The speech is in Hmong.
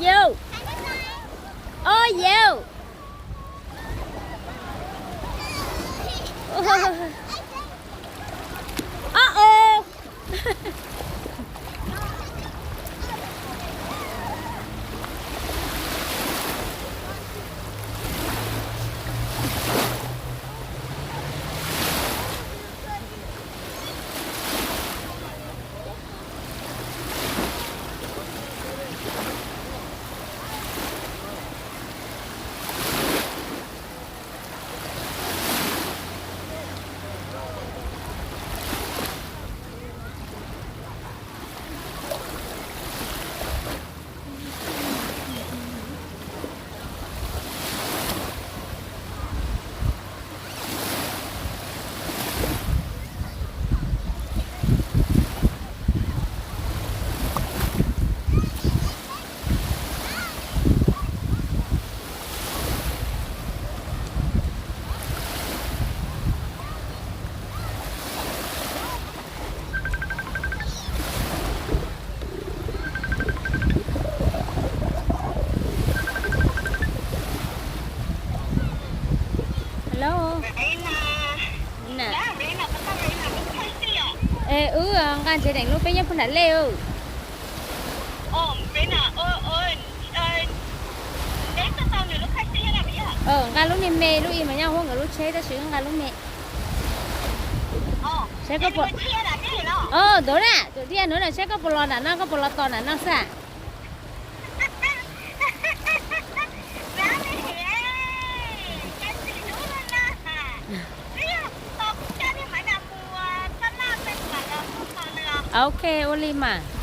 Yo. Oj yau. Oj o. Hello. Es wb nqa ntsev deem lub, peb nyob puag nram lej. Nqa lub me me, lub ib mas nyob huab nkawd lub tsheb, tab sis wb nqa lub me. Saib koj puas, o, ntawd na, tus dhia ntawd na, saib koj puas los nram no, koj puas los tos nram no xwb. Ok, ua li mas.